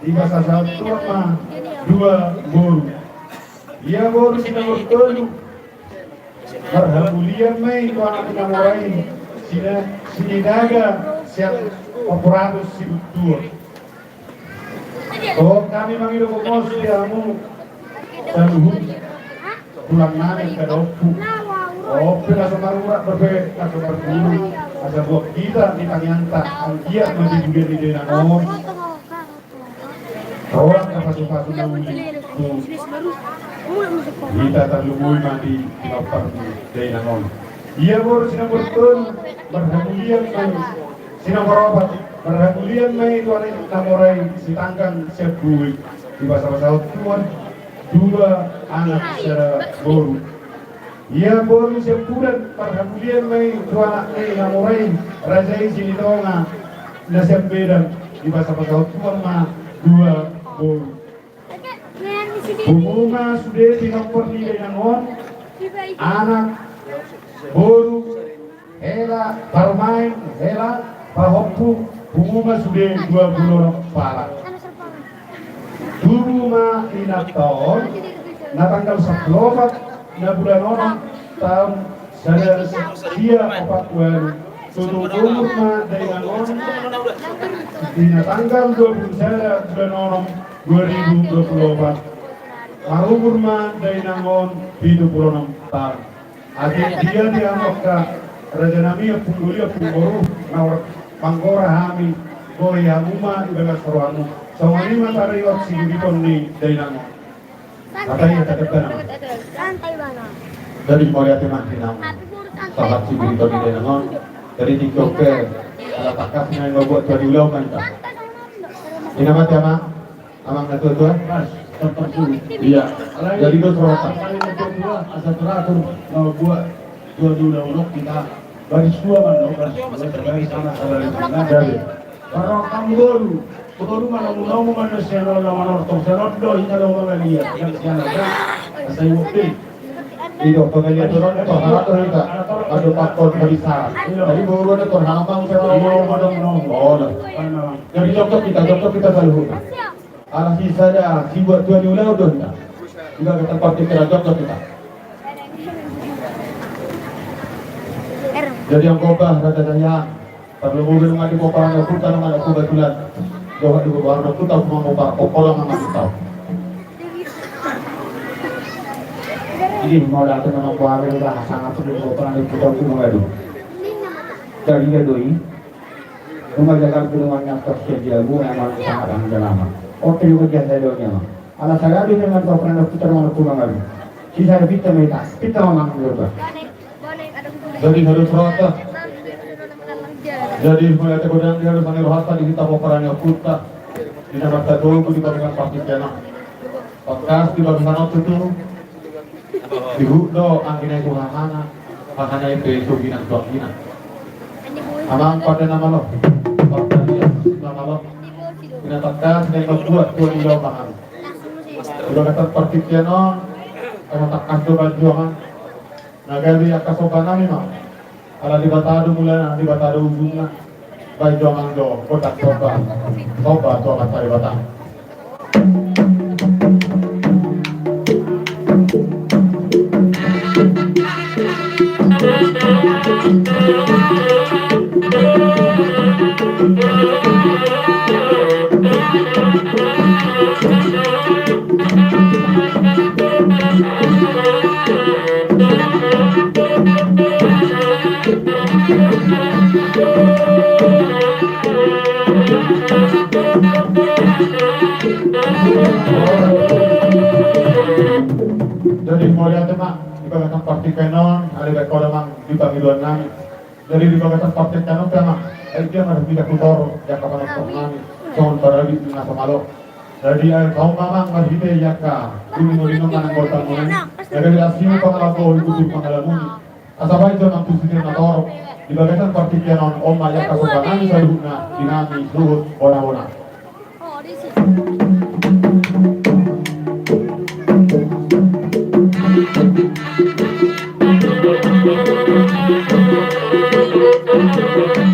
Dipasahat Tuhan ma dua boru. Ia boru si nomor tolu, marhamulian ma i tu anak ni na mora i, Sina-, Sinaga sian Ompung Ratus Sibutuan. Dohot hami mangido gomos di hamu saluhut tulang nami angka na ompu. Ompu na so marurat dope na so marguru, asa buat hita di tangiangta anggiat ma di bulan ni dainang on. Roa angka pasupasu na uli tu hita, tarlumobi ma di pinompar ni dainang on. Ia boru si nomor tolu, marhamulian ma i, si nomor opat, marhamulian ma i tu anak ni na mora i, Sitanggang sian Bui. Dipasahat Tuhan dua anak sada boru. Ia boru sian Pudan, marhamulian ma i tu anak ni na mora i, Raja i Silitonga na sian Medan. Dipasahat Tuhan ma dua boru. Pungu ma sude pinompar ni dainang on, anak, boru, hela, parumaen, hela, pahompu, pungu ma sude dua pulu onom pala. Tubu ma inanta on na tanggal sampulu opat na bulan onom taon sada sia opat pulu ualu. Tutup umur ma dainang on di na tanggal dua pulu sada bulan onom dua ribu dua pulu opat. Marumur ma dainang on pitu pulu onom taon. Atik dia di hamu angka raja nami, ompung doli, ompung boru, na manggora hami, boi hamu ma di bagas rohamu. Songon i ma tariot siburiton ni dainang on. Hata i hata depan. Jadi mauliate ma di hamu sahat siburiton ni dainang on. Jadi di joke ala tangkas na i, mambuat tua di ulaon ma hita. Ina mate ama. Amang na tua-tua. Pas, pas, pas. Iya. Jadi dos rota. Amang na tua-tua, asa teratur, mau buat tua di ulaon on hita. Baris dua ma, no, baris dua, baris sama, sama. Jadi. Baru kamu boru, boru ma, nomu, nomu ma, no, sian on, no, manortor, sian on do hita, no, mangalia. Sian, sian, sian. Asa iwok dei. Ido, pengalian turun, torhara, torhara. Aduh, pakon, bisa. Jadi boru ada torhara, bang, sian on. Iya, madam, no. Oh, no. Jadi jokjok hita, jokjok hita saluhut. Ala sisada sibuat tua ni ulaon do hita. Di bagasan partingkian jokjok hita. Jadi anggo bah, raja dayang, tarlumobi nunga di pomparan ni ompunta, nunga na kebetulan dohot di pomparan ni ompunta, nunga pomparan pomparan nunga di tau. Jadi mauliate ma nang buat hami, nunga sangat di pomparan ni ompunta, nunga di. Jadi dia doi. Nunga jagar tu nunga nyangkos ke dia, guna emang sangat ang jalama. Oke, nunga jaga dia, nunga. Ala sagala di nunga kau pernah putar, nunga pulang lagi. Sisa ada pita meta, pita mamang dulu, Pak. Jadi harus rata. Jadi mulai tegodang dia harus angin rohata di kita pomparan ni ompunta. Di nama satu, di bagasan partingkian on. Tangkas di bagasan on tutu. Dihut do anggi na i tu hahana, hahana i pe tu ginang tu anggina. Amang pande na malo, pande na malo. Ina tangkas na i mambuat tua ni ulaon ma hami. Di bagasan partingkian on, asa tangkas do parjuangan. Na gabe angka somba nami ma. Ala Debata do mulana, Debata do ujungna. Baen jo amang jo, gondang somba. Somba tu Amanta Debata. Jadi mauliate ma di bagasan partingkian on, ale baik kau damang di pangidoan nami. Jadi di bagasan partingkian on pe amang, ai dia marhite hutor, jaka panas nami, songon parabit na so malo. Jadi ai kau mamang marhite jaka dulu murino manang goltang murino. Jadi asimu pangalapo, ikuti pangalamuni. Asa baen jo nang tusi na torop di bagasan partingkian on, on ma jaka somba nami saluhutna di nami suhut bona-bona.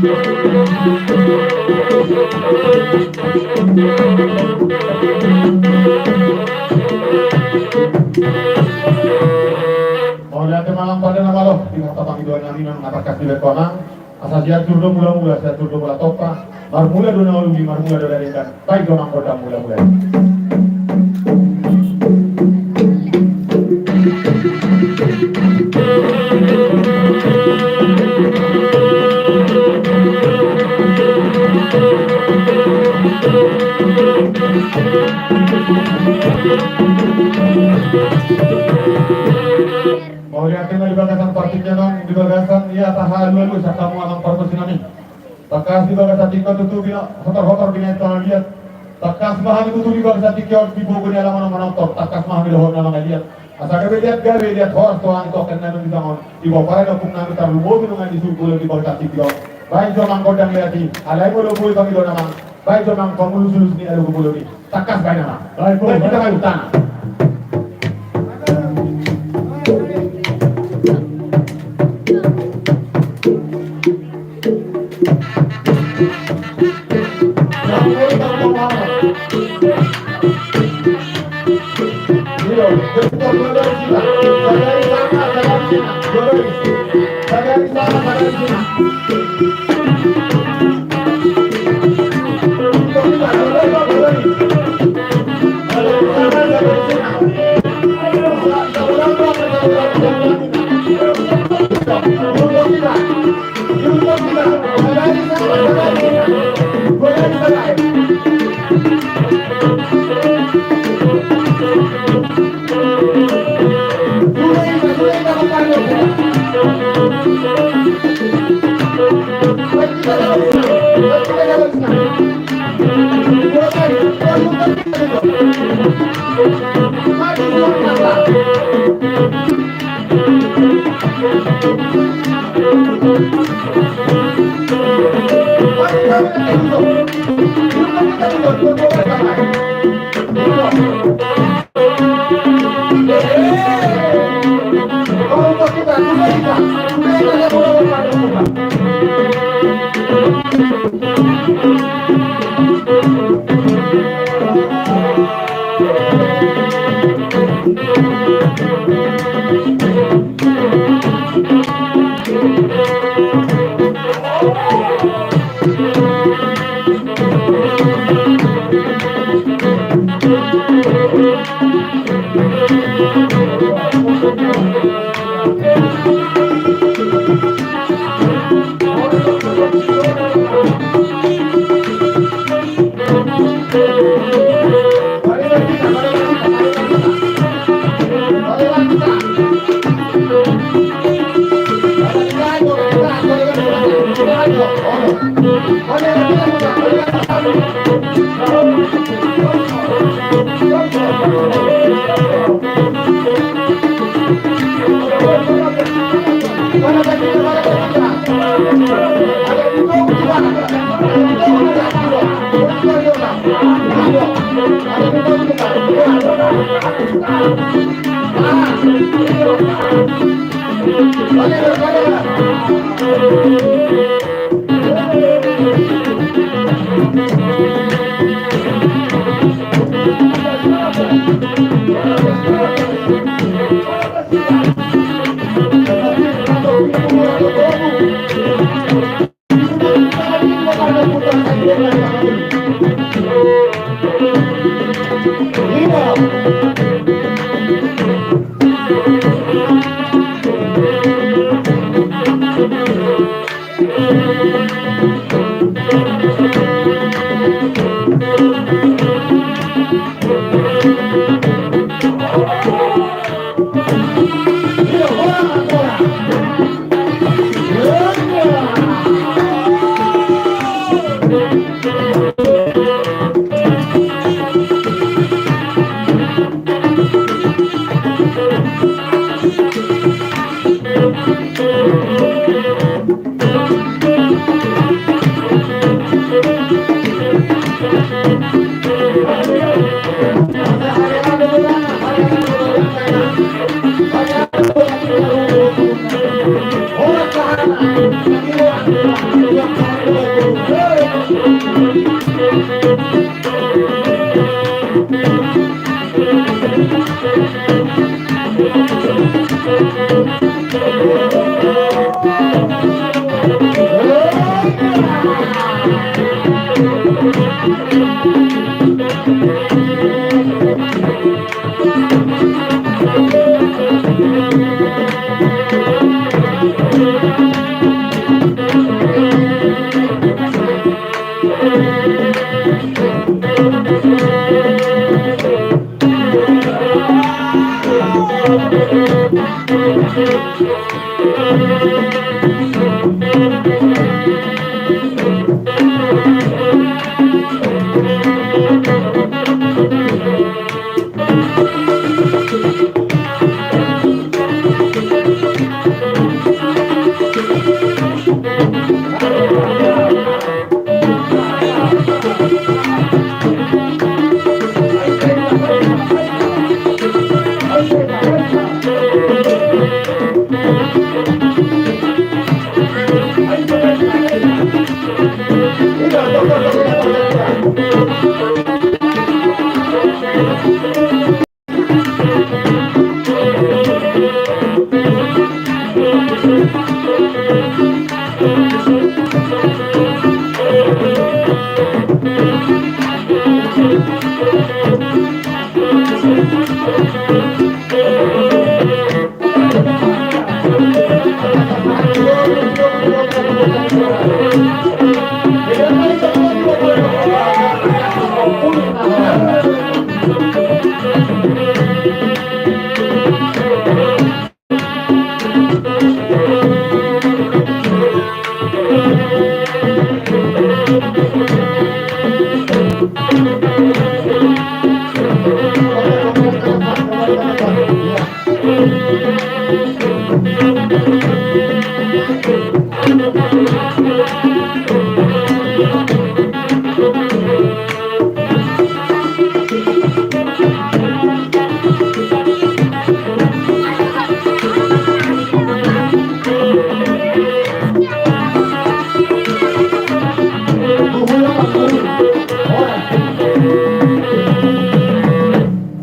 Mauliate ma amang pande na malo di hata pangidoan nami na tangkas dibahen ho amang. Asa sian surdon mula-mula, sian surdon mula tompa. Marmula do na uli, marmula do na denggan. Bahen jo amang gondang mula-mula. Mauliate ma di bagasan partingkian on, di bagasan ia taha alu-alu sian hamu amang pargonsi nami. Tangkas di bagasan tingki on tutu bina hotor-hotor binahen tu angka na liat. Tangkas ma hami tutu di bagasan tingki on di bogo ni alaman on manonton. Tangkas ma hami dohonon amang na liat. Asa gabe liat, gabe liat horas tu angka anggi nami di tangan on. Di bagasan parade ompung nami tarlumobi nunga di suhut bolon di bagasan tingki on. Bahen jo amang gondang liat i. Alai molo boi pangidoan amang, bahen jo amang pamulus-ulus ni alu bolon i. Tangkas bahen amang. Bahen, bahen, hita bahen. Bahen hutana.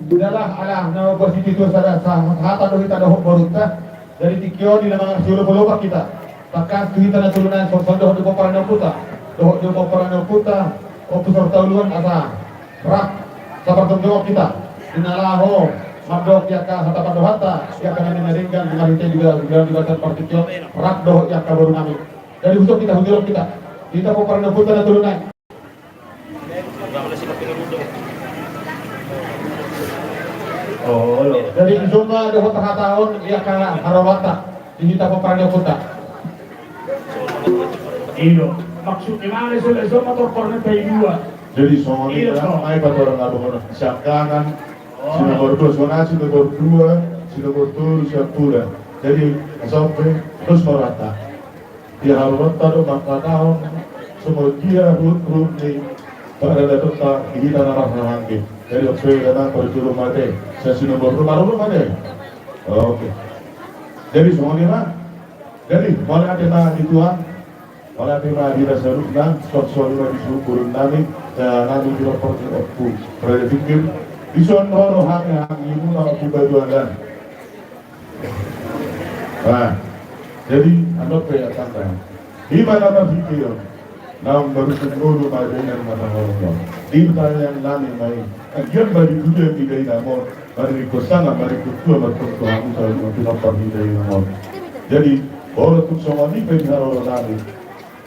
Idalah ala na mamboan situtu sada sa-, hata do hita dohot borunta. Jadi tingki on di na mangarsiolopolopan hita. Tangkas tu hita na tolu nai, songon dohot di pomparan ni ompunta, dohot di pomparan ni ompunta Ompu Sortauluan, asa rap sapartondion hita. Di na laho mandok di angka hata pandohanta di angka na denggan, di marhite juga, di dalam juga partingkian, rap dohot di angka boru nami. Jadi hujolo hita, hujolo hita. Hita pomparan ni ompunta na tolu nai. Jadi ison ma dohot hatahon di angka haroranta di hita pomparan ni ompunta. Iyo, maksudna mana, ison ma tortor ni paidua. Jadi songon i, iyo, ma i patorang na dohot siangkangan, si nomor dua, songon i si nomor dua, si nomor tolu, si ampura. Jadi asa on pe dos ma rohanta. Di haroranta do mangkatahon songon dia ruhut-ruhut ni paradatonta di hita na marhahaanggi. Jadi on pe da nang parjolo ma ate, sian si nomor dua, maroro ma ate. Oke. Jadi songon i ma. Jadi mauliate ma di Tuhan. Mauliate ma di hita saluhutna. Songon i ma di saluhut boru nami, eh, nami di Ompu Raja Tingkir. Dison ro do hahaanggi muna Ompu Batualan. Nah, jadi andok pe ya tanda. Di mana ma hita on? Naung marusung ngolu ma dainang ma na ngolu on. Di pertanyaan nami ma i. Anggiat ma di tujuan di dainang on. Maringkot sanga, maringkot tua, maringkot tua hamu saluhut ma pinompar di dainang on. Jadi, olo tung songon i pe di haroro nami.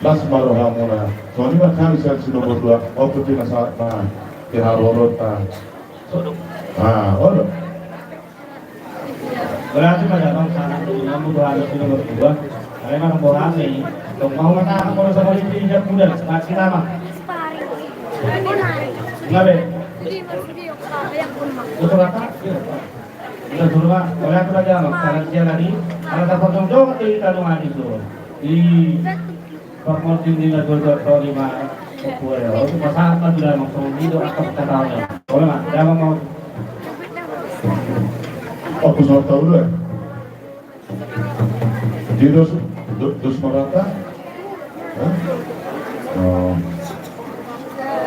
Las ma rohamuna. Songon i ma hami sian si nomor dua. Oke, pinasahat ma di harorota. Ah, olo. Berarti pada bang sana tu namu dua anak sudah berdua. Ada mana bohane? Tong mau mata apa kalau sama itu ijab muda? Masih lama. Enggak be. Betul apa? Iya. Kita suruh, Pak. Oleh apa aja, Bang? Karena dia lagi, karena dapat dong-dong, kita dong lagi suruh. Di Pak Martin di Natul Tori ma, Papua ya. Untuk masyarakat sudah langsung itu akan kita tahu ya. Boleh, Mas? Ada apa mau? Aku sama tahu dulu ya. Di dos, do-, dos ma rohanta? Hah? Oh.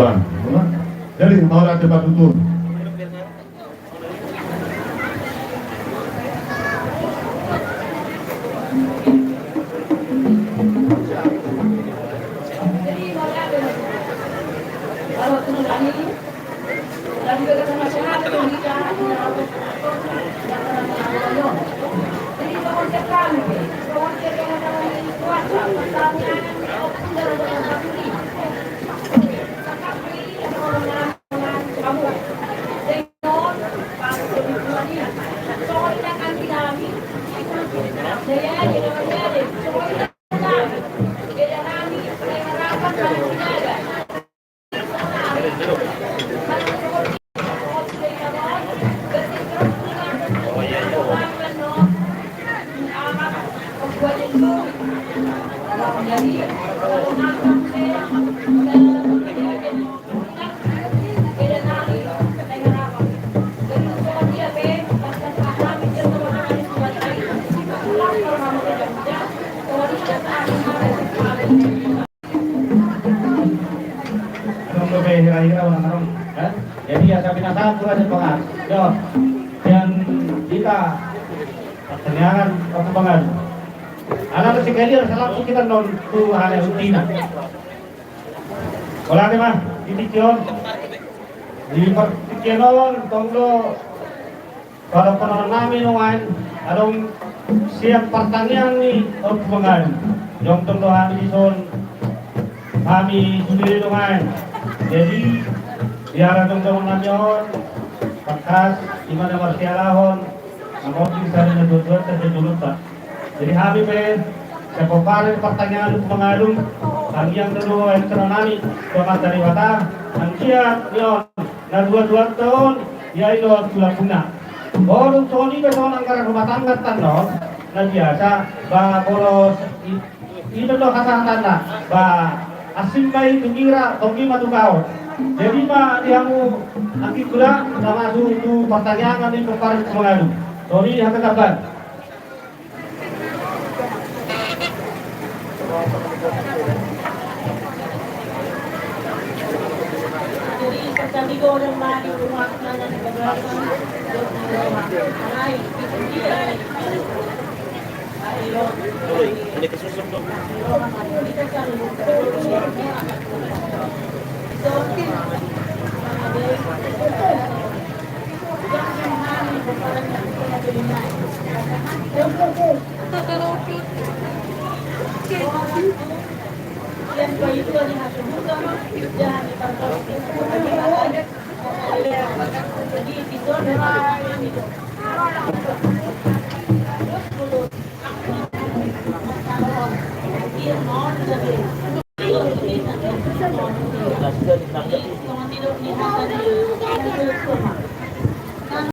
Bang, jadi mau ada tempat tutur. Adong dope hira-hira ulang adong, kan? Jadi asa pinasahat tu asa pangan. Yo, dan kita pertanyaan apa pangan? Ala sekali asa langsung kita non tu hal yang tina. Ola te ma, di tingki on. Di par-, tingki on tong do. Pada panahon nami nuaeng, adong siap partangiang ni ompu mangalu. Jongjong do hami dison, hami sude nuaeng. Jadi, biar jongjong nami on, tangkas, ima na marsialahon, na mungkin sada na dua-dua, sada dua-dua. Jadi hami pe, siap pomparan partangiangan mangalu, tangiang do nuaeng tu Amanta Debata, anggiat ni on, na dua-dua on, ia i do tulangna. Boru songon i do songon anggaran rumah tangga tano, na biasa, ba boros i-, i do hasahatanna, ba asing ma i tu gira, tonggi ma tu kaon. Jadi ma di hamu anggi kula, na masuk tu partangiangan ni pomparan mangalu. Songon i hata gaban.